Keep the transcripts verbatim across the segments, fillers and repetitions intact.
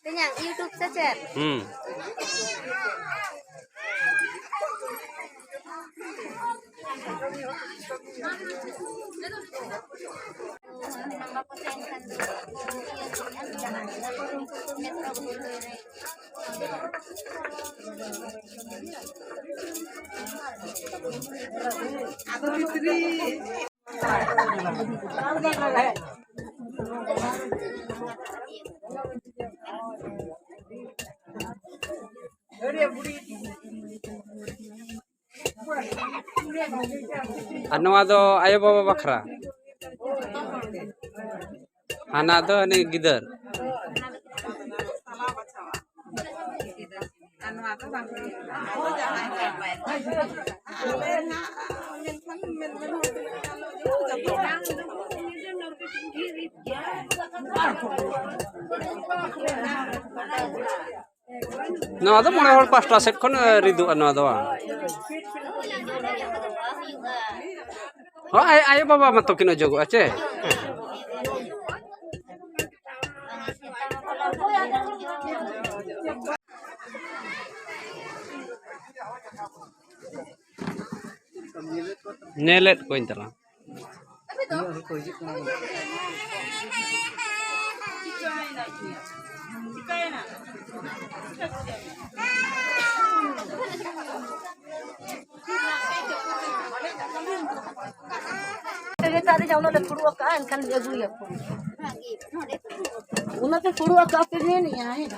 ᱛᱮᱧᱟᱝ YouTube ᱥᱮ ᱪᱮᱫ? ᱦᱩᱸ᱾ ᱟᱨ ᱱᱚᱣᱟ ᱫᱚ ᱟᱭᱳᱼᱵᱟᱵᱟ ᱵᱟᱠᱷᱨᱟ, ᱦᱟᱱᱟ ᱫᱚ ᱦᱟᱹᱱᱤ ᱜᱤᱫᱟᱹᱨ᱾ ᱟᱨ ᱱᱚᱣᱟ ᱫᱚ ᱵᱟᱝ ᱦᱩᱭᱩᱜ ᱠᱟᱱᱟ᱾ ᱟᱫᱚ ᱡᱟᱦᱟᱸᱭ ᱜᱮ ᱟᱞᱮ ᱱᱟᱜ ᱢᱮᱱᱠᱷᱟᱱ ᱢᱮᱱ ᱢᱮᱱ ᱦᱚᱲ ᱛᱤᱱᱟᱹᱜ ᱜᱟᱱ ᱫᱚ ᱡᱚᱛᱚ ᱡᱚᱛᱚ᱾ ᱱᱚᱣᱟ ᱫᱚ ᱢᱚᱬᱮ ᱦᱚᱲ ᱯᱟᱥᱴᱟ ᱥᱮᱫ ᱠᱷᱚᱱ, ᱮ, ᱨᱤᱫᱩᱜᱼᱟ ᱱᱚᱣᱟ ᱫᱚ, ᱵᱟᱝ? ᱦᱳᱭ, ᱟᱭ-, ᱟᱭᱳᱼᱵᱟᱵᱟ ᱢᱟᱛᱚ ᱠᱤᱱ ᱚᱡᱚᱜᱚᱜᱼᱟ ᱪᱮ? ᱧᱮᱞᱮᱫ ᱠᱚᱣᱟᱧ ᱛᱟᱞᱟᱝ᱾ ᱱᱮᱛᱟᱨ ᱫᱚ ᱡᱟ ᱩᱱᱟᱹᱜ ᱞᱮ ᱯᱷᱩᱲᱩᱜ ᱟᱠᱟᱜᱼᱟ, ᱮᱱᱠᱷᱟᱱ ᱟᱹᱜᱩᱭᱟᱠᱚ᱾ ᱚᱱᱟᱛᱮ ᱯᱷᱩᱲᱩᱜ ᱟᱠᱟᱜ ᱯᱮ ᱢᱮᱱᱮᱜᱼᱟ, ᱦᱮᱸ᱾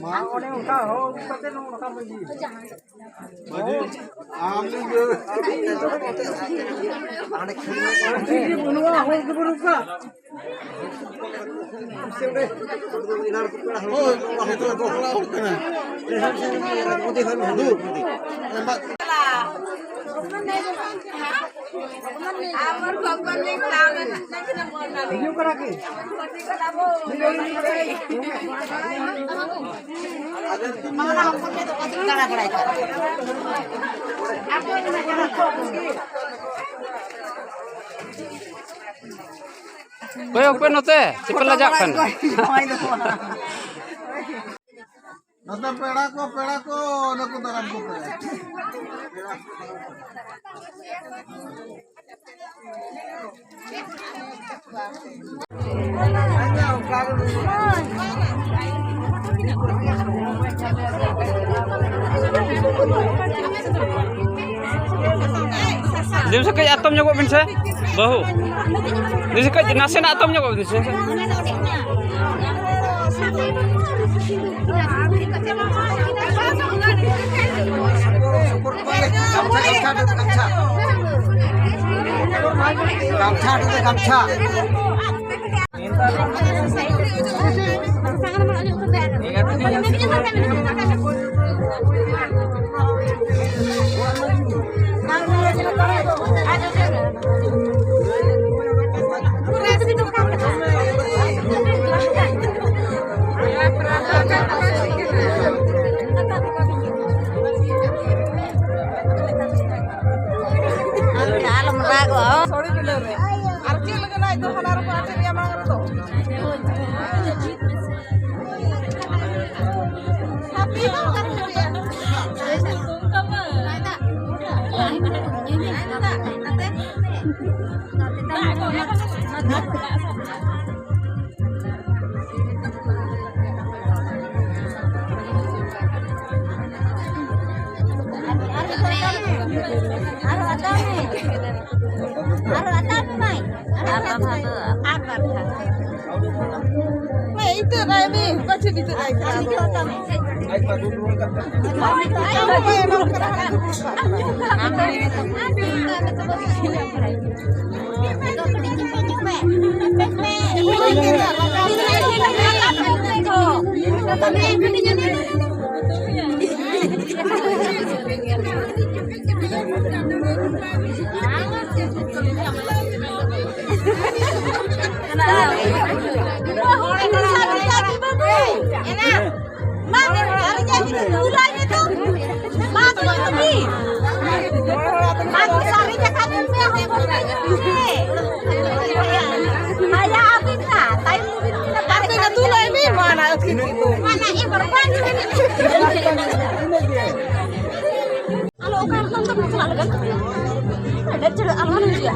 ᱢᱟ, ᱚᱱᱮ ᱚᱱᱠᱟ ᱦᱚᱸ ᱟᱹᱜᱩ ᱠᱟᱛᱮ ᱱᱚᱜᱼᱚ ᱱᱚᱝᱠᱟ ᱵᱚᱱ ᱤᱫᱤᱭᱟ᱾ ᱢᱟᱹᱡᱷᱤ, ᱟᱢ ᱜᱮ᱾ ᱴᱷᱤᱠ ᱜᱮ ᱵᱟᱹᱱᱩᱜᱼᱟ, ᱦᱚᱲ ᱜᱮ ᱵᱟᱹᱱᱩᱜ ᱠᱚᱣᱟ᱾ ᱦᱳᱭ, ᱱᱤᱛᱚᱜ ᱫᱚ ᱦᱚᱲᱟᱜ ᱦᱚᱲ ᱠᱟᱱᱟ᱾ ᱫᱩ, ᱮᱢᱟ- ᱟᱢᱟᱨ ᱵᱷᱚᱜᱚᱵᱟᱱ ᱱᱮᱭ, ᱛᱟᱦᱚᱞᱮ ᱦᱤᱡᱩᱜ ᱠᱟᱱᱟ ᱠᱤ? ᱫᱟᱬᱟ ᱵᱟᱲᱟᱭ ᱠᱟᱱᱟ᱾ ᱚᱠᱚᱭ ᱚᱠᱚᱭ ᱱᱚᱛᱮ? ᱪᱮᱫ ᱯᱮ ᱞᱟᱡᱟᱜ ᱠᱟᱱᱟ? ᱱᱚᱛᱮ ᱯᱮᱲᱟ ᱠᱚ, ᱯᱮᱲᱟ ᱠᱚ, ᱚᱱᱟ ᱠᱚ ᱫᱟᱨᱟᱢ ᱠᱚᱯᱮ᱾ ᱫᱤᱱ ᱥᱮ ᱠᱟᱹᱡ ᱟᱛᱚᱢ ᱧᱚᱜᱚᱜ ᱵᱤᱱ ᱥᱮ, ᱵᱟᱹᱦᱩ᱾ ᱫᱤᱱ ᱥᱮ ᱠᱟᱹᱡ ᱱᱟᱥᱮᱱᱟᱜ ᱟᱛᱚᱢ ᱧᱚᱜᱚᱜ ᱵᱤᱱ ᱥᱮ᱾ ᱜᱟᱢᱪᱷᱟ, ᱜᱟᱢᱪᱷᱟ, ᱜᱟᱢᱪᱷᱟ᱾ ᱟᱞᱚᱢ ᱨᱟᱜᱚᱜᱼᱟ᱾ ᱥᱚᱲᱮ ᱵᱤᱞᱟᱹᱣ ᱨᱮ᱾ ᱟᱨ ᱪᱮᱫ ᱞᱟᱹᱜᱤᱫ ᱱᱟᱜ ᱫᱚ ᱦᱟᱱᱟ ᱨᱮᱠᱚ ᱟᱴᱮᱫ ᱨᱮᱭᱟᱜ ᱢᱟᱲᱟᱝ ᱨᱮᱫᱚ? ᱦᱟᱯᱮ ᱦᱚᱸ ᱚᱠᱟ ᱨᱮ ᱢᱮᱱᱟᱜ ᱯᱮᱭᱟ? ᱟᱭᱢᱟ, ᱟᱭᱢᱟ, ᱟᱭᱢᱟ᱾ ᱟᱨᱚ ᱟᱛᱟᱣ ᱢᱮ᱾ ᱟᱨᱚ ᱟᱛᱟᱣ ᱢᱮ ᱢᱟᱹᱭ᱾ ᱟᱨ ᱵᱟᱨ ᱫᱷᱟᱣ ᱫᱚ᱾ ᱟᱨ ᱵᱟᱨ ᱫᱷᱟᱣ᱾ ᱢᱟᱹᱭ, ᱤᱛᱟᱹ ᱨᱟᱭ ᱢᱮ, ᱯᱟᱪᱷᱮ ᱤᱛᱟᱹ ᱨᱟᱭ ᱠᱟᱱᱟ᱾ ᱟᱢ ᱦᱚᱸ ᱵᱟᱭ ᱮᱢᱟᱢ ᱠᱟᱱᱟ, ᱦᱟᱸᱜ ᱫᱩᱲᱩᱵ ᱠᱟᱜ ᱢᱮ᱾ ᱟᱞᱚ ᱚᱠᱟ ᱨᱮ ᱛᱟᱢ ᱛᱟᱢ ᱪᱟᱞᱟᱜ ᱞᱟᱹᱜᱤᱫ᱾ ᱰᱷᱮᱨ ᱪᱷᱟᱹᱲ ᱟᱞᱚ ᱦᱩᱭᱩᱜᱼᱟ᱾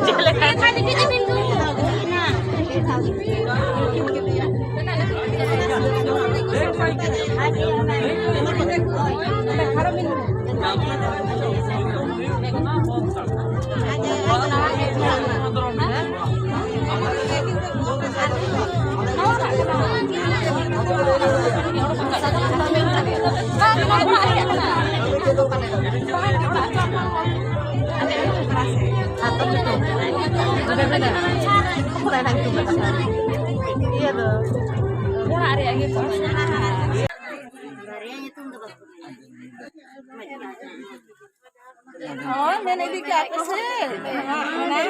ᱪᱮᱫ ᱞᱮᱠᱟ? ᱚᱲᱟᱜ ᱨᱮᱭᱟᱜ ᱜᱮ ᱛᱚ᱾ ᱦᱳᱭ, ᱢᱮᱱ ᱤᱫᱤ ᱠᱟᱜ ᱯᱮ ᱥᱮ᱾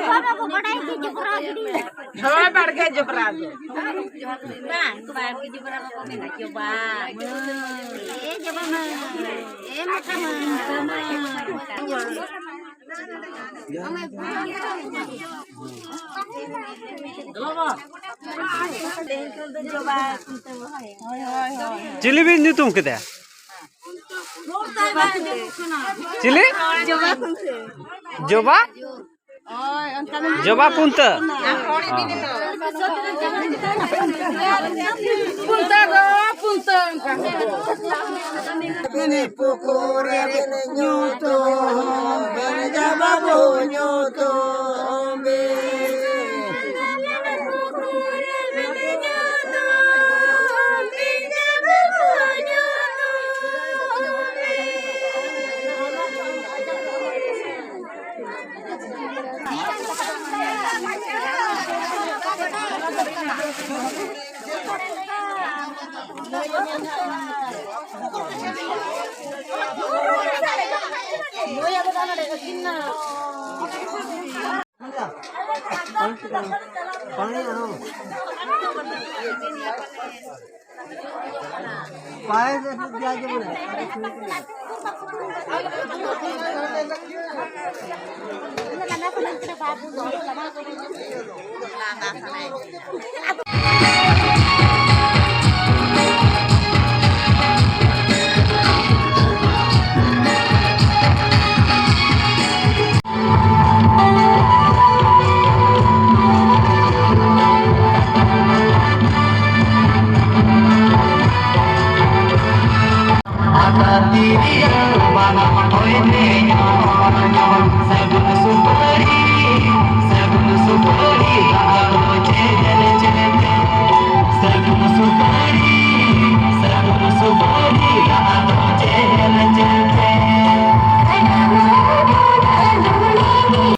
ᱵᱟᱵᱟ ᱠᱚ ᱵᱟᱰᱟᱭ ᱜᱮ ᱡᱚᱵᱽᱨᱟ ᱜᱤᱰᱤ᱾ ᱦᱳᱭ, ᱵᱟᱲᱜᱮ ᱡᱚᱵᱽᱨᱟ ᱜᱮ᱾ ᱵᱟᱝ, ᱵᱟᱲᱜᱮ ᱡᱚᱵᱽᱨᱟ ᱵᱟᱠᱚ ᱢᱮᱱᱟ, ᱡᱚᱵᱟ᱾ ᱮ, ᱡᱚᱵᱟ ᱢᱟᱹᱭ᱾ ᱮ, ᱢᱚᱴᱟ ᱢᱟᱹᱭ, ᱢᱚᱴᱟ ᱢᱟᱹᱭ᱾ ᱪᱤᱞᱤ ᱵᱤᱱ ᱧᱩᱛᱩᱢ ᱠᱮᱫᱟ? ᱪᱤᱞᱤ? ᱡᱚᱵᱟ᱾ ᱡᱚᱵᱟ ᱯᱩᱱᱛᱟᱹ᱾ ᱯᱩᱱᱛᱟᱹ ᱫᱚ ᱯᱩᱱᱛᱟᱹ ᱚᱱᱠᱟ᱾ ᱯᱩᱠᱩᱨ ᱨᱮ ᱧᱩᱛᱩᱢ ᱵᱮᱱ ᱡᱟ ᱵᱟᱹᱵᱩ ᱧᱩᱛᱩᱢ ᱵᱮᱱ᱾